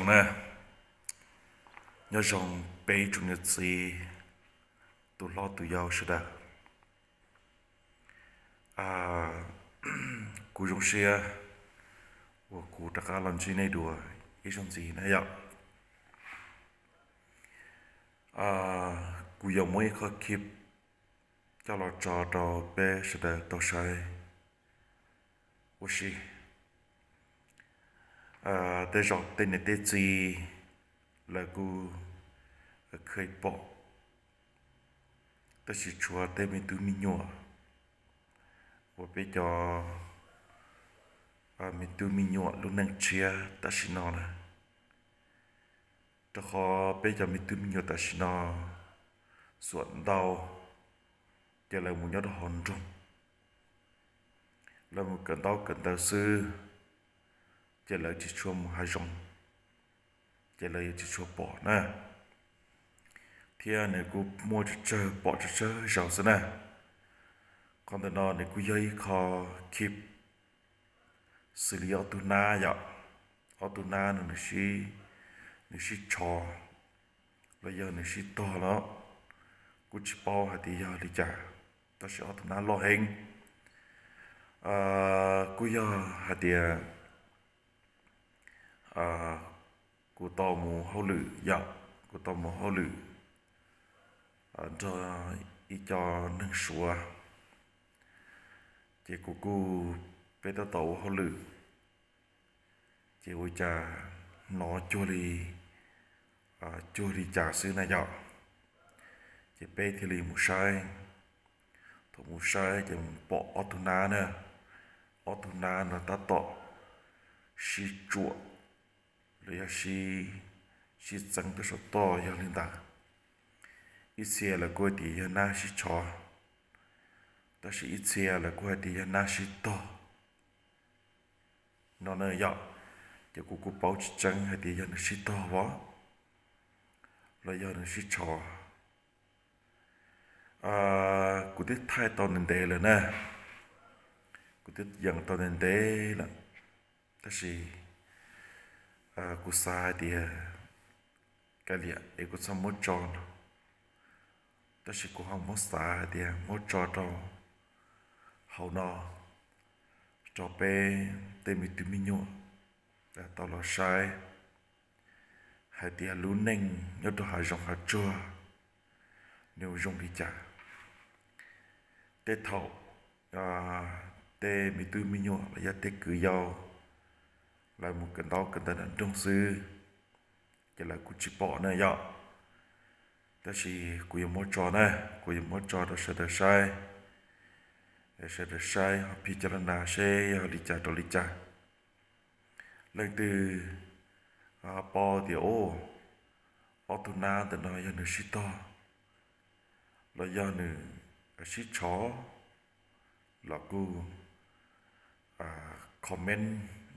Na, nyob zoo peb tsoom niam txiv, tus hlob tus yau sawv daws. Kuv zoo siab uas kuv rov qab los ntsib nej dua ib zaug ntxiv na yom. Kuv yuav muab ib qho clip coj los tso rau peb sawv daws tau saib ua si. Tej zaum tej niam tej txiv lawv kuj kheev pom, tab sis tshuav tej me tub me nyuam uas peb cov me tub me nyuam lub neej tshiab tam sim no na. Rau qhov peb cov me tub me nyuam tam sim no xuam ntau, ces lawv mus nyob rau hauv nroog, lawv mus kawm ntaub kawm ntawv xwb, ces lawv tsis tshua mus hav zoov, ces lawv yuav tsis tshua pom na. Thiab nws kuj muaj tsawg tsawg, pom tsawg tsawg zaus xwb na. Qhov ntawm no nws kuj yog ib qho clip xws li ob tug nab yom, ob tug nab no nws sib tsho los yog nws sib tog los, kuj tsis paub hais tias yog li cas, tab sis ob tug nab loj heev. Kuj yog hais tias kuv tau mus hauj lwm yom, kuv tau mus hauj lwm nrog ib co neeg Suav, ces kuv kuj, peb tab tom ua hauj lwm, ces ua cas hnov cuag li, cuag li cas xwb na yom. Ces peb thiaj li mus saib, thaum mus saib ces mus pom ob tug nab na, ob tug nab no tab tom sib tsuam los yog sib txeeb peb saum toj yog li ntawd. Ib txhia lawv kuj hais tias yog nab sib tsho, tab sis ib txhia lawv kuj hais tias yog nab sib tog no na yom. Ces kuv kuj paub tsis tseeb hais tias yog nws sib tog los, los yog nws sib tsho. Kuv twb thaij tau ntev ntev lawm na, kuv twb yees tau ntev ntev lawm, tab sis kuv xav hais tias kav liam es kuv txhob muab tso no, tab sis kuv ho muab xav hais tias muab tso rau hauv no rau peb tej me tub me nyuam tau los saib hais tias lub neej nyob rau hav zoov hav tsuag nws zoo li cas. Tej thaum tej me tub me nyuam los yog tej kwv yau lawv mus kawm ntaub kawm ntawv nram nroog xwb, ces lawv kuj tsis pom na yom. Tab sis kuv yuav muab tso na, kuv yuav muab tso rau sawv daws saib, sawv daws saib ho phim cov los nas seb yog li cas rau li cas. Leej twg paub tias ob tug nab ntawm no yog nws sib tog los yog nws sib tsho los kuj comment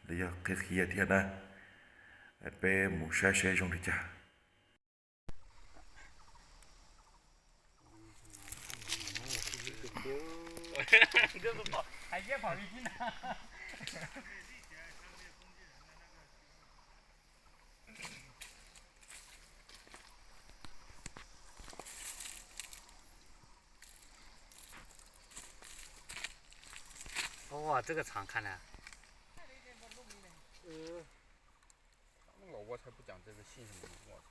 los yog qhia qhia thiab na, peb mus saib seb zoo li cas. Ua, 这个长看呢。 老挝才不讲这个信什么呢，我操，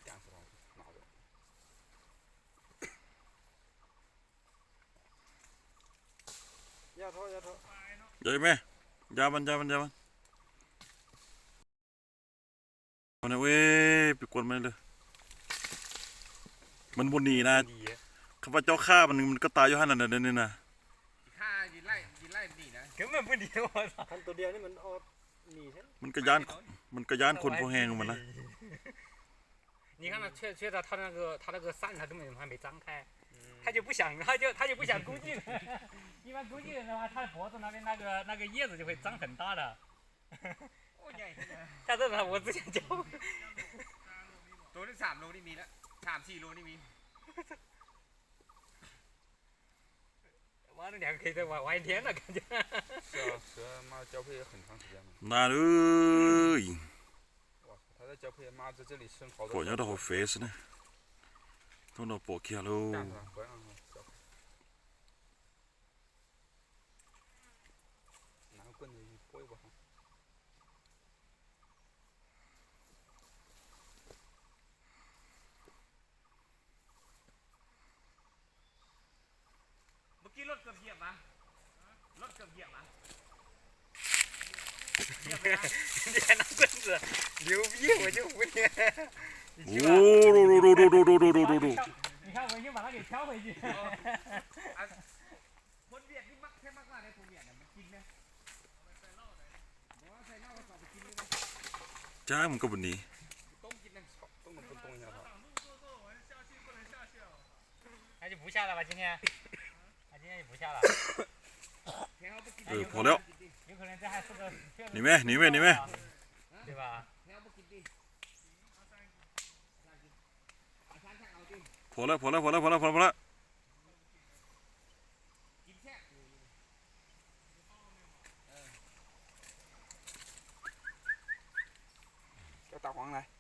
干死他，拿着。 Ncav me, ncav mas, ncav mas, ncav mas. Ua, pib kuas mas lawm. Mas npua nim na, qhov pab cov qhaj mas nws ko tas yuav hab na na na. Mas ko yab, mas ko yab khun pua heev mas na. 你看他缺缺他他那个他那个扇，他根本还没张开，他就不想，他就他就不想攻击了。一般攻击人的话，他的脖子那边那个那个叶子就会张很大的。下次呢，我之前教。 ตัวนี้สามโลนี่มีแล้ว สามสี่โลนี่มี 妈的，两个可以再玩玩一天了，感觉。 是啊，蛇妈交配也很长时间了。 Nab, 哇，它 Pom nyob rau hauv fes xwb ne. Hnub no pom kiag lauj. Cab mus koj pus ni. 那就不下了吧，今天，那今天就不下了。 Phom li. 有可能这还是个， Nim me, nim me, nim me. 对吧？ Phom lawm, phom lawm, phom lawm, phom lawm, phom lawm, phom lawm. Cov tau qhov na.